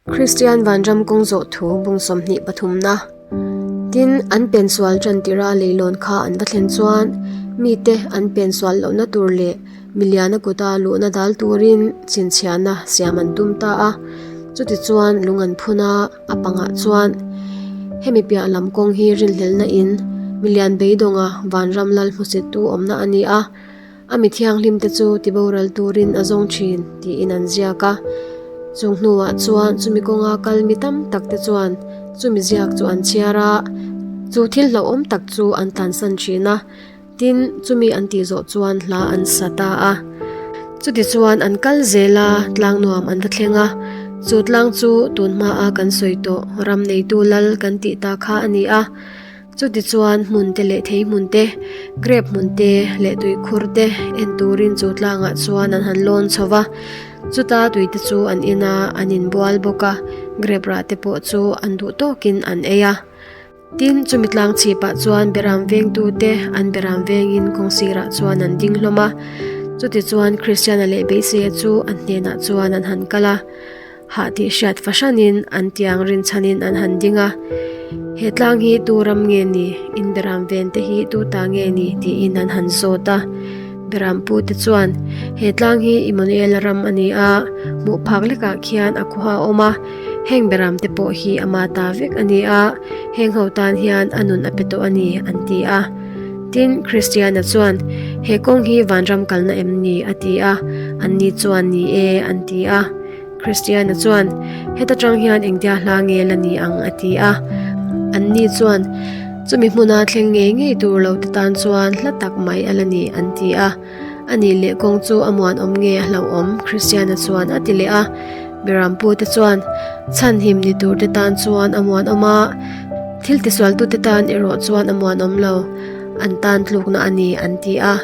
Kristian vanram kawng zawh thu bung 23 na. Tin, an pensual tan tirha leilawn kha an va thlen chuan mite an pensual lohna tur leh miliana kuta luhna dal turin chhinchhiahna siam an tum ta a. Chutichuan lung an phun a, a pangah chuan hemi piah lam kawng hi rinhlelhna in milian beidawnga vanram lal hmusittu awmna a ni a. A mi thianghlim te chu tiboral turin a zawng thin, tiin an ziak a. Chung hnuah chuan chumi kawnga kal mi tam tak te chuan chumi ziak chu an chhiar a, chu thil hlauhawm tak chu an tlansan thin a. Tin, chumi an tih zawh chuan hla an sa ta a. Chutichuan an kal zel a, tlang nuam an va thleng a. Chu tlang chu tun hmaa kan sawi tawh ram neitu lal kan tih ta kha a ni a. Chutichuan hmun te leh thei hmun te, grep hmun te leh tuikhur te en turin chu tlangah chuan an han lawn chho va. Chuta tui te chu an in a, an inbual bawk a, grep rah te pawh chu an duh tawkin an ei a. Tin, chumi tlang chhipah chuan beram vengtu te an beram vengin kawng sirah chuan an ding hlawm a. Chutichuan Kristiana leh Beiseia chu an hnenah chuan an han kal a. Hah tih hriat fahranin an tiang rinchhanin an han ding a, He tlang hi tu ram nge ni? In beram ven te hi tu ta nge ni? tiin an han zawt a. Beram pu te chuan, He tlang hi Immanuela ram a ni a, hmuh phak lekah khian a khuha a awm a, heng beram te pawh hi ama ta vek a ni a, heng ho tan hian a nun a pe tawh a ni, an ti a. Tin, Kristiana chuan, He kawng hi vanram kalna em ni? a ti a. Anni chuan, Ni e, an ti a. Kristiana chuan, Heta tang hian engtia hla nge la ni ang? a ti a. Anni chuan, Chumi hmuna thleng ngei ngei tur lo te tan chuan hla tak mai a la ni, an ti a. A nih leh kawng chu a muanawm nge a hlauhawm? Kristiana chuan a ti leh a. Berampute chuan, Chhanhim ni tur te tan chuan a muanawm a, thil tisualtute tan erawh chuan a muanawm lo, an tan tlukna a ni, an ti a.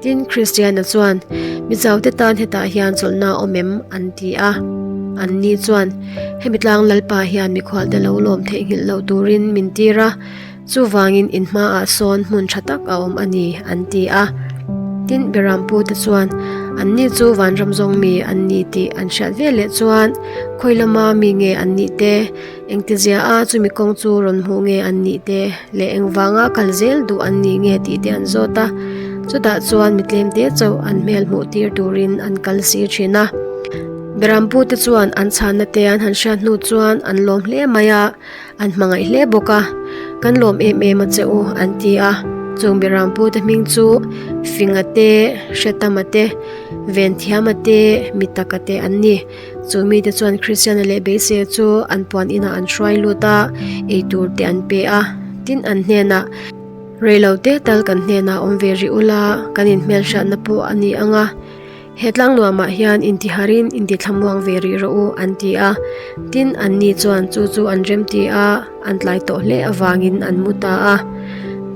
Tin, Kristiana chuan, Mizote tan hetah hian chawlhna a awm em? an ti a. Anni chuan, Hemi tlang Lalpa hian mikhualte lo lawm theihnghilh lo turin min tir a, chuvangin in hmaah sawn hmun tha tak a awm a ni, an ti a. Tin, Berampute chuan, Anni chu vanram zawng mi an ni tih an hriat veleh chuan, Khawi lama mi nge an nih te? Engtizia a chumi kawng chu rawn hmuh nge an nih te leh engvanga kal zel duh an nih nge tih te an zawt a, chutah chuan mi tlemte chauh an hmel hmuh tir turin an kal si thin a. Berampu te chuan an chhanna te an han hriat hnu chuan an lawm hle mai a, an hmangaih hle bawk a, Kan lawm em em a che u an ti a, chung Berampu te hming chu Finga te, Hretama te, Venthiama te, Mitaka te an ni. Chu mite chuan Kristiana leh Beiseia chu an puan inah an hruai lut a, ei tur te an pe a. Tin, an hnenah, Reilo te tal kan hnenah awm ve rih ula, kan inhmelhriatna pawh a ni ang a, he tlangnuamah hian intiharin intithlamuang ve rih rawh u, an ti a. Tin, anni chuan chu chu an remti a, an tlai tawh hle avangin an mu ta a.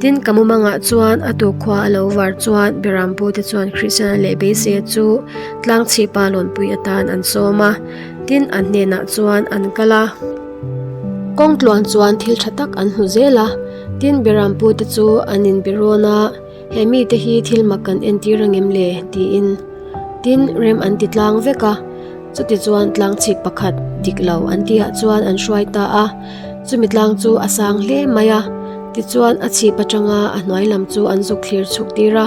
Tin, ka mumangah chuan a tukhua a lo var chuan Berampute chuan Kristiana leh Beiseia chu tlangchhipa lawnpui atan an sawm a, tin an hnenah chuan an kal a. Kawng tluan chuan thil tha tak an hmu zel a, tin Berampute chu an inbe rawn a, He mite hi thil mak kan entir angem le? tiin. Tin, rem an ti tlang vek a, chutichuan tlangchhip pakhat dik lo an tihah chuan an hruai ta a, chumi tlang chu a sang hle mai a, tichuan a chhip atanga a hnuai lam chu an zuk thlir chhuk tir a,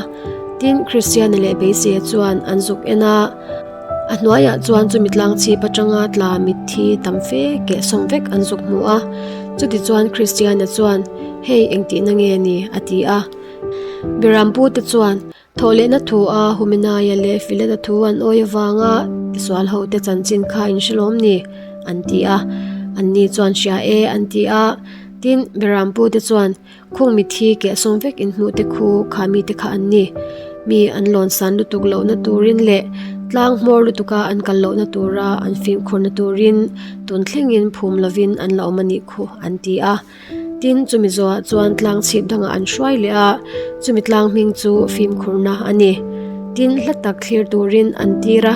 tin Kristiana leh Beiseia chuan an zuk en a, a hnuaiah chuan chumi tlang chhip atanga tla mitthi tam fe kehsawm vek an zuk hmu a, chutichuan Kristiana chuan hei engtihna nge ni a ti a. Berampute chuan Thawhlehna thu a Humenaia leh Fileta thu an awi avanga tisual hote chanchin kha in hre lawm ni? an ti a. Anni chuan hria e an ti a. Tin, Berampute chuan khung mithi kehsawm vek in hmuh te khu kha mite kha an ni. Mi an lawn san lutuk lohna turin leh tlang hmawr lutuka an kal lohna tura an fimkhurna turin tun thlengin phum lovin an la awm a nih khu an ti a. Tin, chumi zawhah chuan tlang chhip dangah an hruai leh a, chumi tlang hming chu fimkhurna a ni. Tin, hla tak thlir turin an tir a,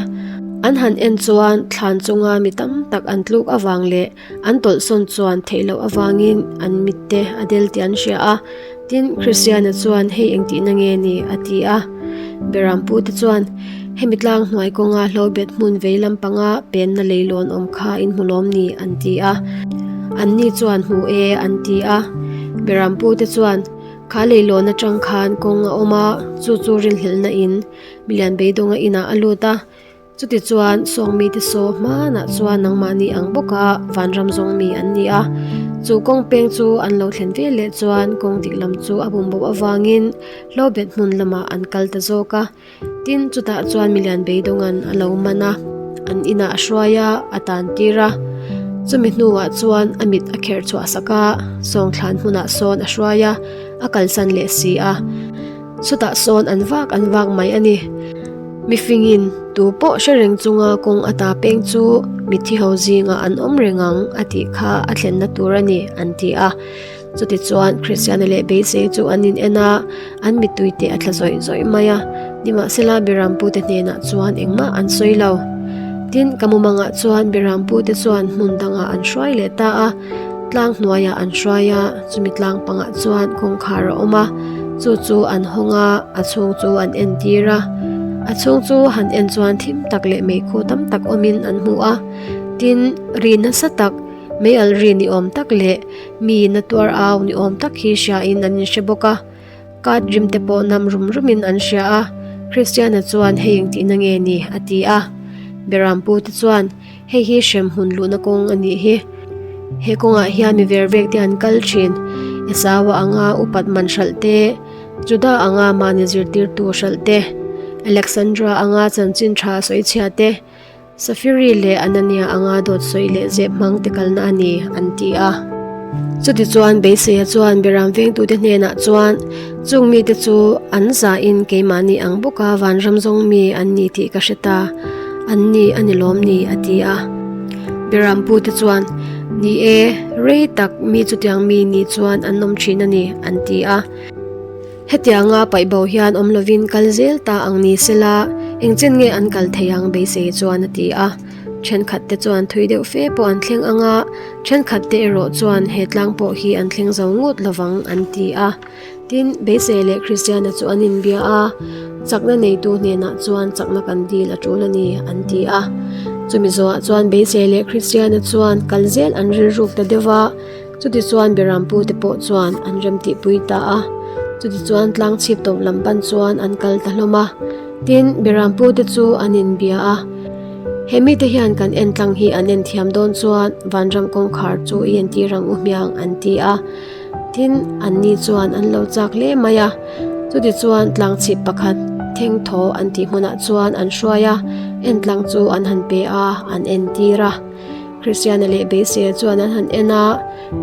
an han en chuan thlan chunga mi tam tak an tluk avang leh an tawlhsawn chuan theih loh avangin an mitte a del tih an hria a. Tin, Kristiana chuan hei engtihna nge ni? a ti a. Berampute chuan. Hemi tlang hnuai kawnga hlobet hmun vei lampanga penna leilawn awm kha in hmu lawm ni? an ti a. Anni chuan hmu e an ti a. Berampute chuan, Kha leilawn atang khan kawng a awm a, chu chu rinhlelhna in milian beidawnga inah a lut a. Chutichuan, sawng mite saw hmanah chuan nangmahni ang bawka vanram zawng mi an ni a. Chu kawng peng chu an lo thlen ve leh chuan kawng dik lam chu a bum bawk avangin hlobet hmun lamah an kal ta zawk a. Tin, chutah chuan milian beidawnga'n a lo man a, an inah a hruai a, a tan tir a. Chumi hnuah chuan a mit a kherh chhuah sak a, sawngthlan hmunah sawn a hruai a, a kalsan leh si a. Chutah sawn an vak an vak mai a ni. Mifingin tu pawh hre reng chunga kawng ata peng chu mitthi ho zingah an awm reng ang a tih kha a thlenna tur a ni an ti a. Chutichuan Kristiana leh Beisei chu an in en a, an mittui te a tla zawih zawih mai a. Nimahsela Berampute hnenah chuan engmah an sawi lo. Tin, ka mumangah chuan Berampute chuan hmun dangah an hruai leh ta a. Tlang hnuaiah an hruai a, chumi tlang pangah chuan kawngkhar a awm a, chu chu an hawng a, a chhung chu an entir a. A chhung chu han en chuan thim tak leh meikhu tam tak awmin an hmu a, tin, ri nasa tak, meialh ri ni awm tak leh mi na tuar au ni awm tak hi hriain an inhre bawk a. Card rim te pawh nam rum rumin an hria a, Kristiana chuan hei engtihna nge ni? a ti a. Berampu te chuan, Hei hi hremhmun luhna kawng a nih hi. He kawngah hian mi ver vek te an kal thin. Esaua anga upat man hralh te, Juda anga mahni zirtirtu hralh te, Alexandra anga chanchin tha sawi chhia te, Safiri leh Anania anga dawt sawi leh zep hmang te kalna a ni, an ti a. Chutichuan Beiseia chuan Beram vengtute hnenah chuan, Chung mite chu an zahin keimahni ang bawka vanram zawng mi an ni tih ka hre ta, an ni a ni lawm ni, a ti a. Beram pute chuan, Ni e, rei tak mi chutiang mi ni chuan an awm thin a ni, an ti a. Hetianga paih bo hian awm lovin kal zel ta ang ni sela, engchen nge an kal thei ang beisei chuan a ti a. Thenkhat te chuan thui deuh fe pawh an thleng ang a, thenkhat te erawh chuan he tlang pawh hi an thleng zo ngut lovang an ti a. Tin, beisei leh Kristiana chu an inbia a, chakna neitu hnenah chuan chakna kan dil a tul a ni an ti a. Chumi zawhah chuan beisei leh Kristiana chuan kal zel an rilruk ta deuh va, Chutichuan Berampute pawh chuan an remtihpui ta a, chutichuan tlang chhip tawp lam pan chuan an kal ta hlawm a. Tin, Berampute chu an inbia a, He mite hian kan en tlang hi an en thiam dawn chuan vanram kawngkhar chu i entir ang u hmiang an ti a. Tin, anni chuan an lo chak hle mai a. Chutichuan tlang chhip pakhat thengthaw an tih hmunah chuan an hruai a, en tlang chu an han pe a, an entir a. Kristiana leh Beiseia chuan an han en a,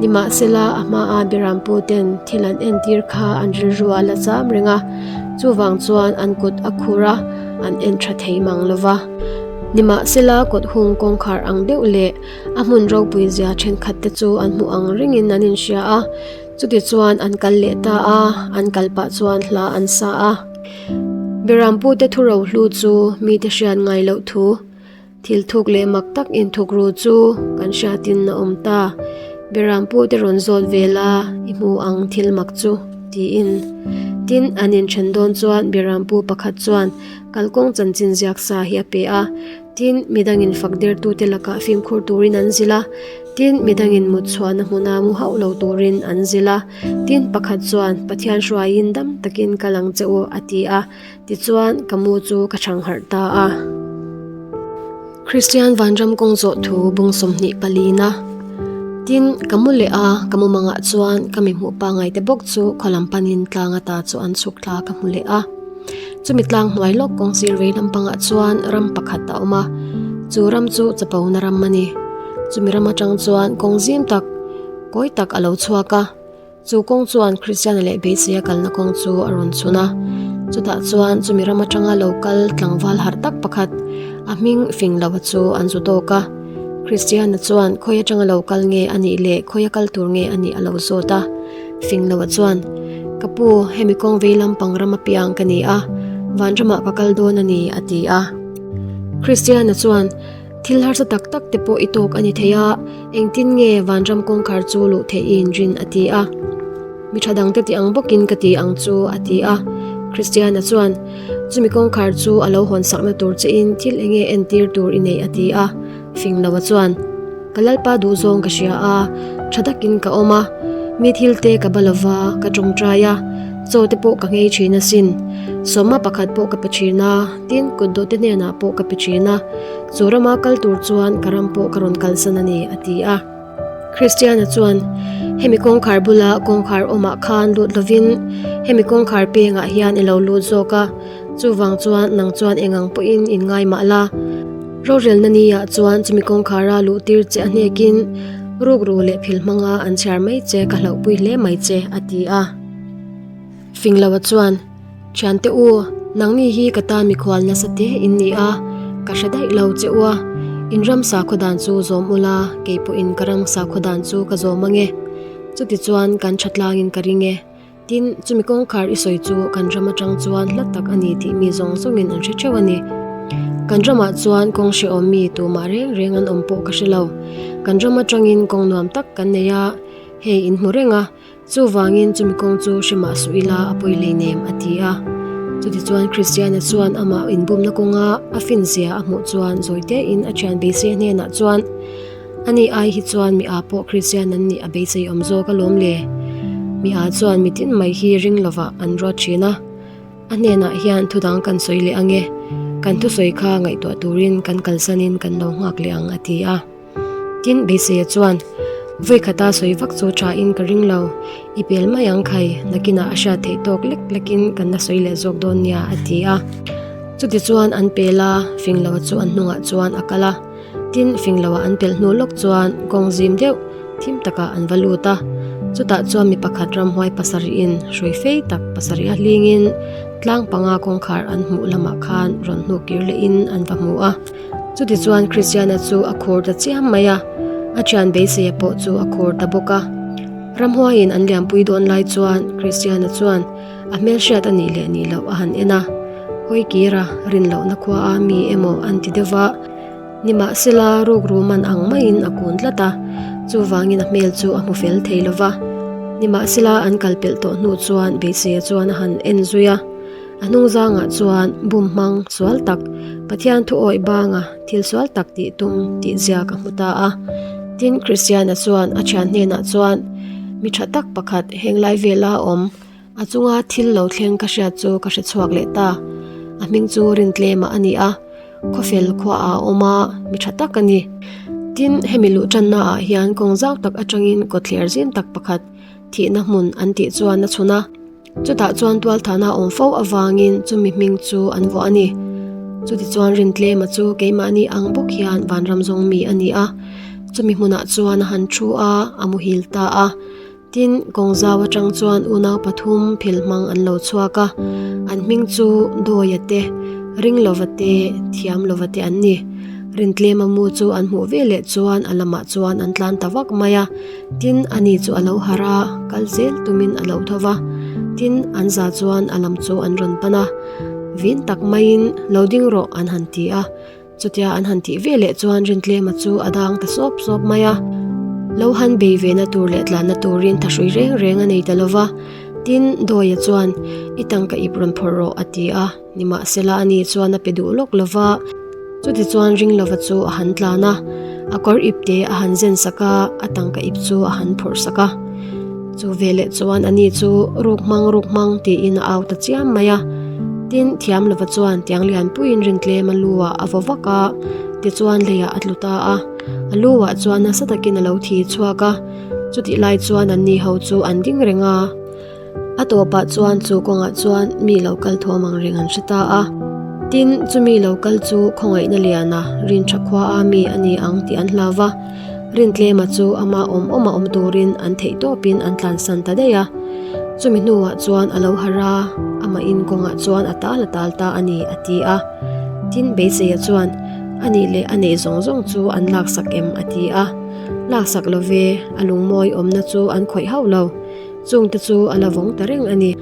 nimahsela a hmaa Berampu ten thil an entir kha an rilru a la cham reng a, chuvang chuan an kut a khur a, an en tha thei mang lo va. Nimahsela kawt hung kawngkhar ang deuh leh a hmun ropui zia thenkhat te chu an hmuh ang rengin an inhria a, chutichuan an kal leh ta a, an kal pah chuan hla an sa a. Berampu te thu rohlu chu mite hriat ngai loh thu. Thil thuk leh mak tak inthuk ru chu kan hriatin a awm ta. Beram pu te rawn zawt ve la, i hmu ang thil mak chu, tiin. Tin, an inthen dawn chuan Beram pu pakhat chuan kalkawng chanchin ziak sa hi a pe a. Tin, midangin fak dertute lakah fimkhur turin an zilh a. Tin, midangin mut chhuahna hmuna mu hauh lo turin an zilh a. Tin, pakhat chuan, Pathian hruaiin dam takin kal ang che u, a ti a. Tichuan, ka mu chu ka chhang harh ta a. Kristian vanram kawng zawh thu bung 20 palina. Tin, ka mu leh a, ka mumangah chuan ka mi hmuh pangai te bawk chu khaw lam panin tlang ata chu an chhuk thla ka hmu leh a. Chumi tlang hnuai lawk kawng sir vei lampangah chuan ram pakhat a awm a, chu ram chu chapona ram a ni. Chumi ram atang chuan kawng zim tak, kawi tak a lo chhuak a. Chu kawng chuan Kristiana leh Beiseia kalna kawng chu a rawn chhun a. Chutah chuan chumi ram atanga lo kal tlangval harh tak pakhat, a hming fing lo chu an zu tawk a. Kristiana chuan khawi atanga lo kal nge a nih leh khawia kal tur nge a nih a lo zawt a. Fing lo chuan, Ka pu, hemi kawng vei lampang ram apiang ka ni a, vanramah ka kal dawn a ni, a ti a. Kristiana chuan, Thil harsa tak tak te pawh i tawk a ni thei a, engtin nge vanram kawngkhar chu luh theih i inrin a ti a. Mi tha dangte ti ang bawkin ka ti ang chu a ti a. Kristiana chuan, Chumi kawngkhar chu a lo hawn sakna tur chein thil enge entir tur i nei a ti a. Fingloa chuan, Ka Lalpa duhzawng ka hria a, tha takin ka awm a, mi thil te ka ba lova, ka tawngtai a, chaw te pawh ka nghei thin asin. Sawma pakhat pawh ka pe thin a, tin kutdawh te hnenah pawh ka pe thin a, chu rama kal tur chuan ka ram pawh ka rawn kalsan a ni, a ti a. Kristiana chuan, Hemi kawngkhar bula kawngkhar awmah khan lut lovin hemi kawngkhar pengah hian i lo lut zawk a, chuvang chuan nang chuan engang pawhin in ngai mah la. Rorelna niah chuan chumi kawngkhara luh tir che a hnekin rukru leh phil hmanga an chhiar mai che ka hlauhpui hle mai che, a ti a. Fingloa chuan, Thiante u, nangni hi ka tan mikhual nasa te in ni a, ka hre daih lo che u a, in ram sakhaw dan chu zawm ula, kei pawhin ka ram sakhaw dan chu ka zawm ange. Chutichuan kan tha tlangin ka ring e. Tin, chumi kawngkhar i sawi chu kan ram atang chuan hla tak a ni tih mi zawng zawngin an hre theuh a ni. Kan ramah chuan kawng hrehawm mi tumah reng reng an awm pawh ka hre lo. Kan ram atangin kawng nuam tak kan nei a, hei in hmu reng a, Chuvangin chumi kawng chu hre mah suh ila a pawi lei nem, a ti a. Chutichuan Kristiana chuan amah inbumna kawnga a finzia a hmuh chuan zawi tein a thian beisei hnenah chuan, Ani ai hi chuan mi a pawh Kristian an nih a beisei awm zawk alawm le. Mi a chuan mitin mai hi ring lovah an ruat thin a. A hnenah hian thu dang kan sawi leh ange, kan thusawi kha ngaihtuah turin kan kalsanin kan lo nghak leh ang, a ti a. Tin, Beiseia chuan, Vawikhata sawi vak chu tha in ka ring lo, i pel mai ang khai, nakinah a hriat theih tawk lek lekin kan la sawi leh zawk dawn nia, a ti a. Chutichuan an pel a, Fingloa chu an hnungah chuan a kal a. Tin, Fingloa an pelh hnu lawk chuan kawng zim deuh thim takah an va lut a. Chutah chuan mi pakhat ramhuai pasarihin hrui fei tak pasarih a hlingin tlang panga kawngkhar an hmuh lamah khan rawn hnuk kir lehin an va hmu a. Chutichuan Kristiana chu a khur ta chiam mai a, a thian beiseia pawh chu a khur ta bawk a. Ramhuaiin an liampui dawn lai chuan Kristiana chuan a hmelhriat a nih leh nih loh a han en a, hawi kir a, rin lohna khua a mi emaw an ti deuh va. Nimahsela rukru man ang maiin a kun tlat a, chuvangin a hmel chu a hmu fel thei lo va. Nimahsela an kal pelh tawh hnu chuan beiseia chuan a han en zui a. A hnung zangah chuan bum hmang sual tak, Pathian thu awih banga thil sual tak tih tum tih zia ka hmu ta a. Tin, Kristiana chuan a thian hnenah chuan, Mi tha tak pakhat heng lai vela awm, a chunga thil lo thleng ka hriat chu ka hre chhuak leh ta. A hming chu Rintlema a ni a, khawfel khuaah a awm a, mi tha tak a ni. Tin, hemi luh tannaah hian kawng zau tak atangin kawtthler zim tak pakhat thihna hmun an tih chuan a chhun a. Chutah chuan tualthahna a awm fo avangin chumi hming chu an vuah a ni. Chutichuan Rintlema chu keimahni ang bawk hian vanram zawng mi a ni a. Chumi hmunah chuan a han thu a, a muhil ta a. Tin, kawngzau atang chuan unau pathum phil hmang an lo chhuak a. An hming chu Dawia te, Ringlova te, Thiamlova te an ni. Rintlema mu chu an hmuh veleh chuan a lamah chuan an tlan ta vak mai a. Tin, ani chu a lo harh a, kal zel tumin a lo tho va. Tin, an za chuan a lam chu an rawn pan a, Vin tak maiin lo ding rawh an han ti a. Chutia an han tih ve leh chuan Rintlema chu a dang ta sawp sawp mai a. Lo han bei ve na tur leh tlanna turin thahrui reng reng a nei ta lo va. Tin, Dawia chuan, I tangka ip rawn phawrh rawh a ti a. Nimahsela ani chuan a pe duh lawk lo va, chutichuan Ringlova chu a han tlan a, a kawr ipte a han zen sak a, a tangka ip chu a han phawrh sak a. Chu veleh chuan ani chu ruk hmang ruk hmang tiin a au ta chiam mai a. Tin, Thiamlova chuan tiang lianpuiin Rintlem a lu ah a vaw vak a, tichuan leiah a tlu ta a. A lu ah chuan nasa takin a lo thi chhuak a, chutih lai chuan anni ho chu an ding reng a. A tawpah chuan chu kawngah chuan mi lo kal thawm ang reng an hre ta a. Tin, chumi lo kal chu khawngaihna liana rin tha khua a mi a ni ang tih an hlau va. Rintlema chu ama awm awma awm turin an theih tawpin an tlansan ta daih a. Chumi hnuah chuan a lo harh a, amah in kawngah chuan a tal a tal ta a ni, a ti a. Tin, Beiseia chuan, A nih leh a neih zawng zawng chu an laksak em? a ti a. Laksak lo ve, a lungmawi awmna chu an khawih hauh lo. Chungte chu a la vawng ta reng a ni.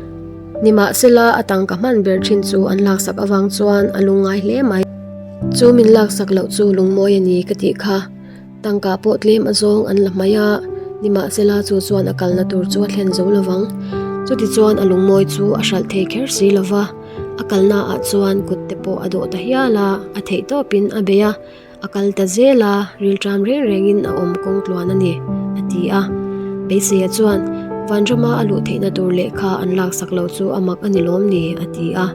Nimahsela, a tangka hman ber thin chu an laksak avang chuan a lungngai hle mai. Chu min laksak loh chu lungmawi a ni ka tih kha. Tangka pawh tlem a zawng an la hmai a, nimahsela chu chuan a kalna tur chu a thlen zo lovang. Chutichuan a lungmawi chu a hralh thei kher si lo va, a kalnaah chuan kut te pawh a dawh ta hial a, a theih tawpin a bei a, a kal ta zel a, rilṭam reng rengin a awm kawng tluan a ni, a ti a. Beiseia chuan, Vanrama a luh theihna tur lehkha an laksak lo chu a mak a ni lawm ni? a ti a.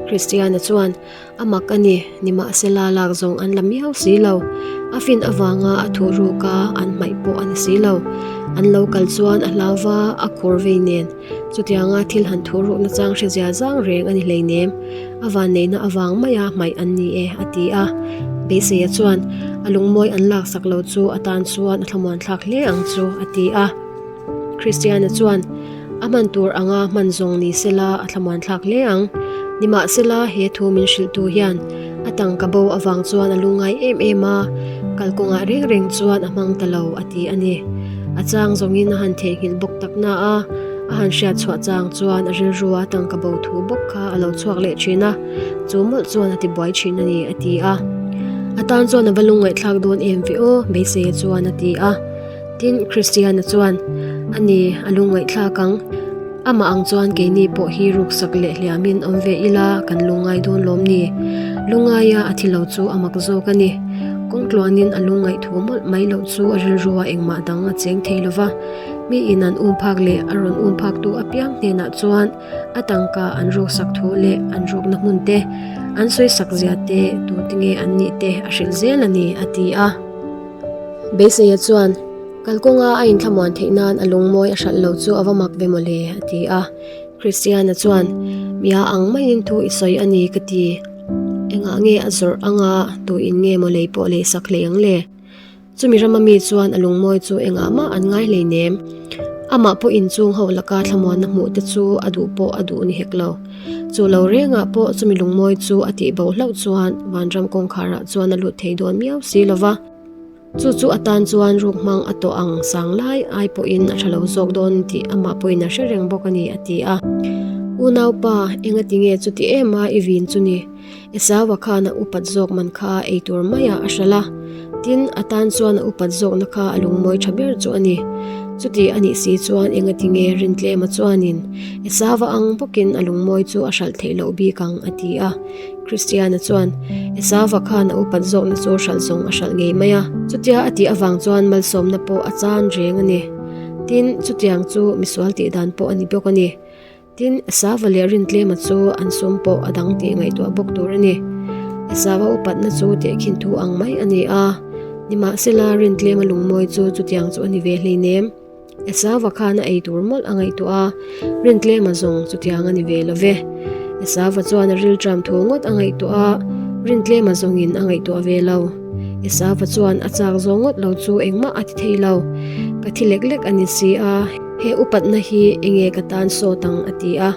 Kristiana chuan, A mak a ni, nimahsela lak zawng an la miau si lo. A fin avanga a thuh ruk a, an hmaih pawh a ni si lo. An lo kal chuan a hlau va, a khur vei nen. Chutianga thil han thuh rukna chang hre zia zang reng a ni hleinem. A vanneihna avang maia hmaih an ni e, a ti a. Beiseia chuan a lungmawi an laksak lo chu a tan chuan a thlamuan thlak hle ang chu, a ti a. Kristiana chuan, A hman tur anga hman zawng ni sela a thlamuan thlak hle ang. Nimahsela, he thu min hrilhtu hian a tangka bo avang chuan a lungngai em em a, kalkawngah reng reng chuan a hmang ta lo a ti a ni. A chang zawngin a han theihnghilh bawk tak na a, a han hriat chhuah chang chuan a rilrua tangka bo thu bawk kha a lo chhuak leh thin a, chu mawlh chuan a ti buai thin a ni a ti a. A tan chuan a va lungngaihthlak dawn em ve aw, Beiseia chuan a ti a. Tin, Kristiana chuan, A ni, a lungngaihthlak ang. Amah ang chuan keini pawh hi ruksak leh hliamin awm ve ila kan lungngai dawn lawm ni? Lungngaia a thi lo chu a mak zawk a ni. Kawng tluanin a lungngaih thu mawlh mai loh chu a rilrua engmah dang a cheng thei lo va. Miin an um phak leh a rawn um phaktu apiang hnenah chuan a tangka an ruksak thu leh an rukna hmun te, an sawisak zia te, tute nge an nih te a hrilh zel a ni, a ti a. Beiseia chuan, Kalkawnga a inthlamuan theih nan a lungmawi a hralh lo chu a va mak ve mawle, a ti a. Christiana chuan, Mia ang maiin thu i sawi a ni ka ti. Engah nge a zawrh anga tuin nge maw lei pawh lei sak hlei ang le? Chumi rama mi chuan a lungmawi chu engah mah an ngai hleinem. Amah pawh inchung ho laka thlamuanna hmuh te chu a duh pawh a duh ni hek lo. Chu lo rengah pawh chumi lungmawi chu a tih bo hlauh chuan vanram kawngkharah chuan a lut thei dawn miau si lo va. Chu chu atan chuan ruk hmang a tawh ang sang lai ai pawhin a tha lo zawk dawn tih amah pawhin a hre reng bawk a ni a ti a. Unaupa, engati nge chuti em a i vin chu ni? Esau-a khan a upat zawk man kha ei tur maiah a hralh a, tin, a tan chuan a upat zawkna kha a lungmawi tha ber chu a ni. Chuti a nih si chuan engati nge Rintlema chuanin Esau-a ang bawkin a lungmawi chu a hralh theih loh bik ang a ti a. Kristiana chuan Esau-a khan a upat zawkna chu hralh zawng a hralh ngei mai a. Chutia a tih avang chuan malsawmna pawh a chan reng a ni. Tin, chutiang chu misual tih dan pawh a ni bawk a ni. Tin, Esava leh Rintlema chu an sum pawh a dang tih ngaihtuah bawk tur a ni. Esava upatna chu tehkhin thu ang mai a ni a, nimahsela Rintlema lungmawi chu chutiang chu a ni ve hleinem. Esava khan a ei tur mawlh a ngaihtuah a, Rintlema zawng chutiang a ni ve lo ve. Esava chuan a rilṭam thu ngawt a ngaihtuah a, Rintlema zawngin a ngaihtuah ve lo. Esava chuan a chak zawng ngawt lo chu engmah a ti thei lo. Ka thi lek lek a ni si a. He upatna hi enge ka tan sawt ang a ti a.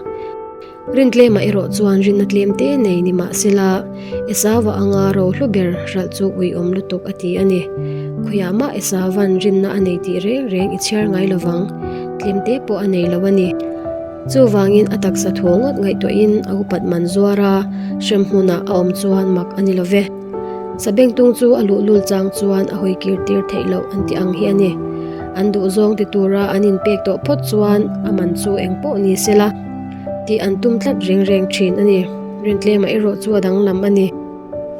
Rintlema erawh chuan rinna tlem te nei ni mahsela Esauva anga ro hlu ber hralh chu uiawm lutuk a ti a ni. Khawiah mah Esauva'n rinna a nei tih reng reng i chhiar ngai lovang, tlem te pawh a nei lo a ni. Chuvangin a taksa thu ngawt ngaihtuahin a upat man zuar a, hremhmunah a awm chuan mak a ni lo ve. Sabengtung chu a luhlul chang chuan a hawi kir tir theih loh an ti ang hi a ni. An duh zawng ti tura an inpek tawh phawt chuan a man chu eng pawh ni sela tih an tum tlat reng reng thin a ni. Rintlema erawh chu a danglam a ni.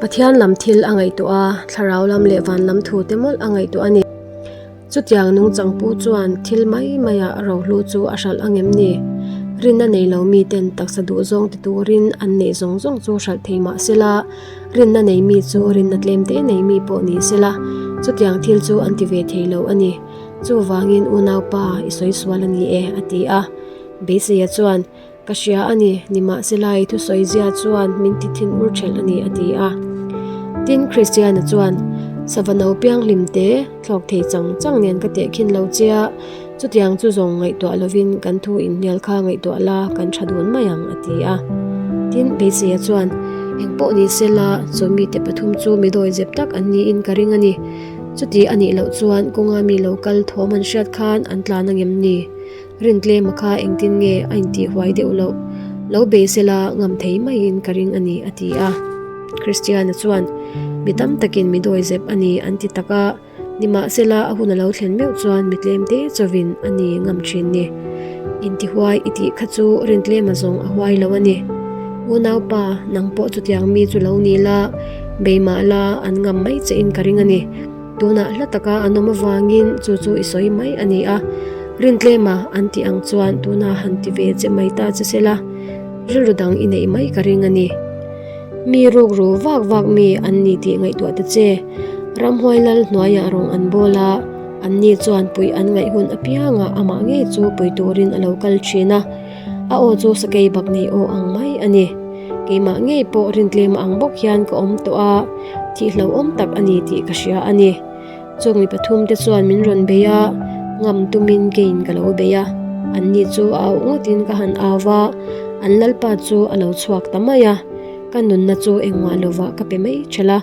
Pathian lam thil a ngaihtuah a, thlarau lam leh van lam thu te mawlh a ngaihtuah a ni. Chutiang nungchang pu chuan thil mai maiah rohlu chu a hralh ang em ni? Rinna nei lo miten taksa duhzawng ti turin an neih zawng zawng chu hralh thei mah sela, rinna nei mi chu rinna tlem te nei mi pawh ni sela, chutiang thil chu an ti ve thei lo a ni. Chuvangin unaupa i sawi sual a ni e, a ti a. Beiseia chuan, Ka hria a ni, nimahsela i thusawi zia chuan min ti thin ur thelh a ni, a ti a. Tin, Kristiana chuan, Sava no pianghlim te, thlawk thei chang chang nen ka tehkhin lo che a, chutiang chu zawng ngaihtuah lovin kan thu inhnial kha ngaihtuah la kan tha dun mai ang, a ti a. Tin, Beiseia chuan, Engpawh ni sela, chu mite pathum chu mi dawi zep tak an niin ka ring a ni. Chuti a nih loh chuan kawnga mi lo kal thawm an hriat khan an tlan angem ni? Rintlema kha engtin nge a intih huai deuh loh? Lo bei sela ngam thei maiin ka ring a ni, a ti a. Kristiana chuan, Mi tam takin mi dawi zep a ni an ti tak a, nimahsela a hun a lo thlen meuh chuan mi tlem te chawin a ni ngam thin ni. Intihuai i tih kha chu rintlem a zawng a huai lo a ni. Unaupa, nang pawh chutiang mi chu lo ni la, bei mah la an ngam mai che in ka ring a ni. Tunah hla taka an awm avangin chu chu i sawi mai a ni a. Rintlema an tih ang chuan tunah han ti ve che mai ta che sela, rilru dang i neih mai ka ring a ni. Mi rukru vak vak mi an ni tih ngaihtuah ta che. Ramhuai lal hnuaiah rawng an bawl a, anni chuan puih an ngaih hun apiangah amah ngei chu pui turin a lo kal thin a. A aw chu sakei bak nei aw ang mai a ni. Keimah ngei pawh rintlem ang bawk hian ka awm tawh a, thih hlauhawm tak a ni tih ka hria a ni. Chung mi pathumte chuan min rawn bei a, ngam tumin keiin ka lo bei a. Anni chu a auh ngawtin ka han au va, an lalpa chu a lo chhuak ta mai a. Ka nunna chu engmah lovah ka pe mai thelh a.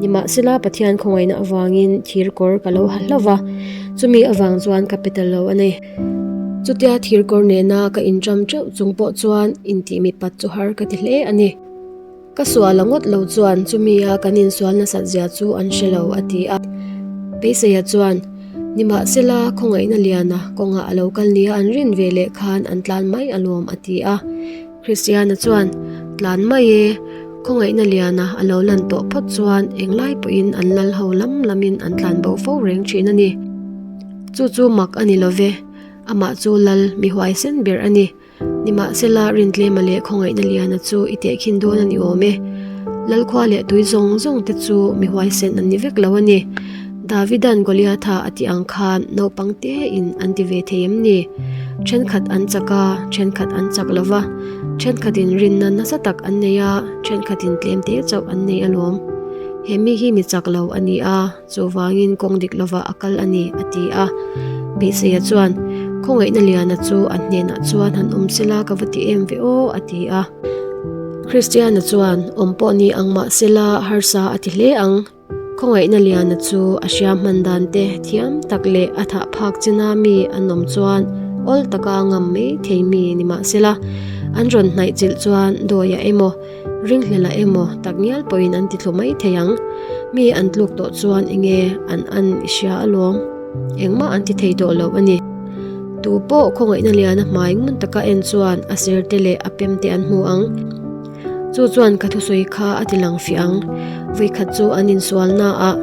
Nimahsela Pathian khawngaihna avangin thir kawr ka lo ha hlauh va, chumi avang chuan ka pe ta lo a ni. Chutia thir kawr nena ka inṭam ṭeuh chung pawh chuan intih mipat chu har ka ti hle a ni. Ka sual a ngawt lo chuan chumi a kan insual nasat zia chu an hre lo a ti a. Beiseia chuan, Nimahsela khawngaihna liana kawngah a lo kal nia an rin ve leh khan an tlan mai alawm a ti a. Kristiana chuan, Tlan mai e, khawngaihna liana a lo lan tawh phawt chuan englai pawhin an lal ho lam lamin an tlan bo fo reng thin a ni. Chu chu mak a ni lo ve, amah chu lal mi huaisen ber a ni. Nimahsela Rintlema leh khawngaihna liana chu i tehkhin dawn a ni awm e. Lalkhua leh tui zawng zawng te chu mi huaisen an ni vek lo a ni. Davidan Goliatha a tih ang khan naupang tein an ti ve thei em ni? Thenkhat an chak a, thenkhat an chak lo va, thenkhatin rinna nasa tak an nei a, thenkhatin tlem te chauh an nei alawm. He mi hi mi chak lo a ni a, chuvangin kawng dik lovah a kal a ni, a ti a. Beiseia chuan, Khawngaihna liana chu an hnenah chuan han awm sela ka va ti em ve aw, a ti a. Kristiana chuan, Awm pawh ni ang mah sela harsa a ti hle ang. Khawngaihna liana chu a hria hman dan te thiam tak leh a thah phak china mi an awm chuan awl taka ngam mai thei mi ni mahsela an rawn hnaih chilh chuan dawiah emaw ringhlela emaw tak ngial pawhin an ti thlu mai thei ang. Mi an tluk tawh chuan enge an an i hria alawm. Engmah an ti thei tawh lo a ni. Tu pawh khawngaihna liana hmai ngun taka en chuan a ser te leh a pem te an hmu ang. Chu chuan ka thusawi kha a ti lang fiah ang. Vawikhat chu an insual naah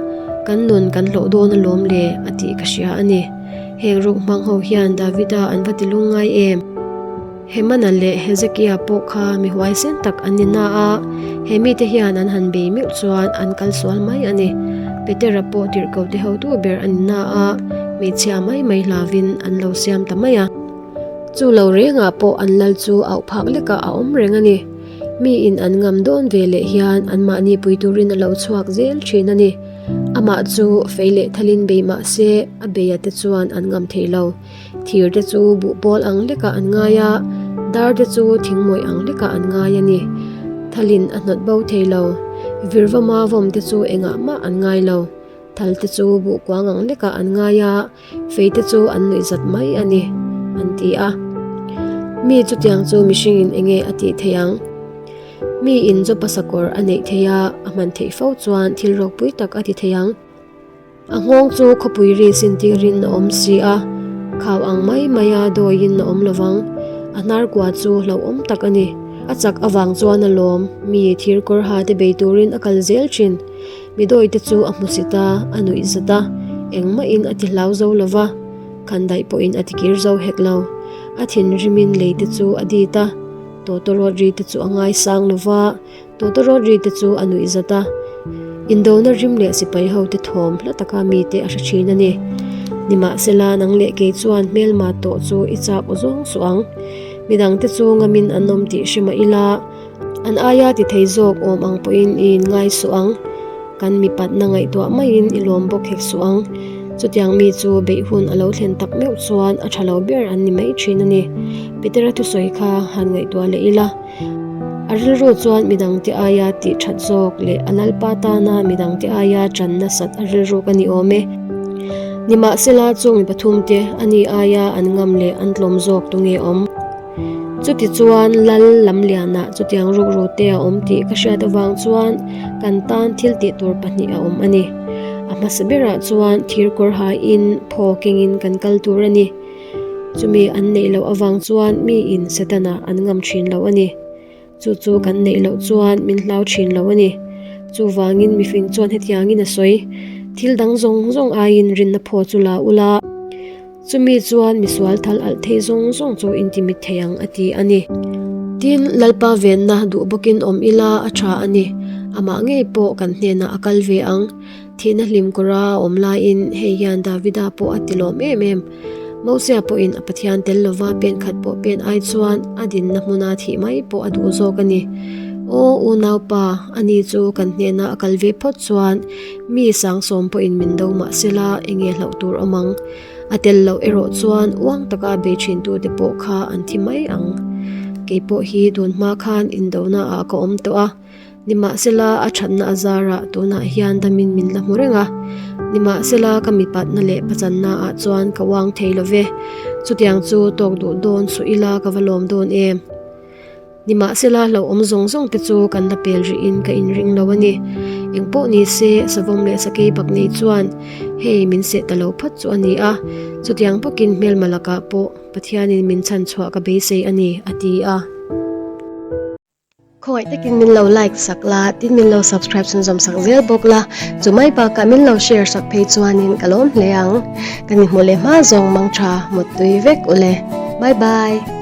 kan nun kan hlawh dawn alawm le a tih ka hria a ni. Heng ruk hmang ho hian Davida an va ti lung ngai em? Hemana leh Hezekia pawh kha mi huaisen tak an ni na a, he mite hian an han bei meuh chuan an kal sual mai a ni. Petera pawh tirhkohte hotu ber a ni na a, hmeichhia mai mai hlavin an lo siam ta mai a. Chu lo rengah pawh an lal chu auh phak lekah a awm reng a ni. Miin an ngam dawn ve leh hian anmahni pui turin a lo chhuak zel thin a ni. Amah chu fei leh thalin bei mah se a beia te chuan an ngam thei lo. Thir te chu buhpawl ang lekah an ngai a, dar te chu thingmawih ang lekah an ngai a ni. Thalin a hnawt bo thei lo. Virvama vawm te chu engah mah an ngai lo. Thal te chu buhkuang ang lekah an ngai a. Fei te chu an nuih zat mai a ni, an ti a. Mi chutiang chu mihringin enge a tih theih ang? Mi in Jopa sakawr a neih theih a, a hman theih fo chuan thil ropui tak a ti thei ang. A nghawng chu khawpui ri sintirin a awm si a, khau ang mai maia dawiin a awm lovang. A hnar kua chu hlauhawm tak a ni. A chak avang chuan a lawm, mi thir kawr ha te bei turin a kal zel thin. Mi dawite chu a hmu sit a, a nuih zat a, engmahin a ti hlau zo lo va, khandaih pawhin a ti kir zo hek lo. A thinrimin leite chu a dit a, tawtawrawt ri te chu a ngaisang lo va, tawtawrawt ri te chu a nuih zat a. Indona rim leh sipai ho te thawm hla taka mite a hre thin a ni. Nimahsela nang leh kei chuan hmelma tawh chu i chak aw zawng suh ang. Midangte chu ngamin an awm tih hre mah ila, An aia ti thei zawk awm ang pawhin i inngai suh ang. Kan mipatna ngaihtuah maiin i lawm bawk hek suh ang. Chutiang mi chu beih hun a lo thlen tak meuh chuan a tha lo ber an ni mai thin a ni. Petera thusawi kha han ngaihtuah leh ila. A rilru chuan midangte aia tih that zawk leh a Lalpa tana midangte aia tan nasat a rilruk a ni awm e. Nimahsela chung mi pathumte a ni aia an ngam leh an tlawm zawk tunge awm? Chutichuan Lal Lamlianah chutiang rukru te a awm tih ka hriat avang chuan kan tan thil tih tur pahnih a awm a ni. A hmasa berah chuan thir kawr haiin phaw kengin kan kal tur a ni. Chumi an neih loh avang chuan miin Setana an ngam thin lo a ni. Chu chu kan neih loh chuan min hlau thin lo a ni. Chuvangin mifing chuan hetiangin a sawi, Thil dang zawng zawng aiin rinna phaw chu la ula, chumi chuan misual thal alh thei zawng zawng chu in timit thei ang a ti a ni. Tin, Lalpa venna duh bawkin awm ila a tha a ni. Amah ngei pawh kan hnenah a kal ve ang. Thihna hlim kawra a awm laiin hei hian Davida pawh a ti lawm em em. Mosia pawhin a Pathian tel lova pen khat pawh pen ai chuan a dinna hmuna thih mai pawh a duh zawk a ni. Aw unaupa, ani chu kan hnena a kal ve phawt chuan mi sangsawm pawhin min do mah sela enge hlauh tur awm ang. A tel loh erawh chuan uang taka bei thintute pawh kha an thi mai ang. Kei pawh hi tun hma khan indona ah ka awm tawh a. Nimahsela a thatna a zarah tunah hian damin min la hmu reng a. Nimahsela ka mipatna leh pachanna ah chuan ka uang thei lo ve. Chutiang chu tawk duh dawn suh ila ka va lawm dawn em. Nimahsela hlauhawm zawng zawng te chu kan la pel rih in ka inring lo a ni. Engpawh ni se savawm leh sakei bak nei chuan hei min seh ta lo phawt chu a ni a. Chutiang bawkin hmelma lakah pawh Pathianin min chhanchhuah ka beisei a ni, a ti a. Khawngaih takin min lo like sak la, tin min lo subscribe chhunzawm sak zel bawk la, chu mai bakah min lo share sak phei chuanin ka lawm hle ang. Kan inhmuh leh hma zawng mang tha, muttui vek ule. Bye bye.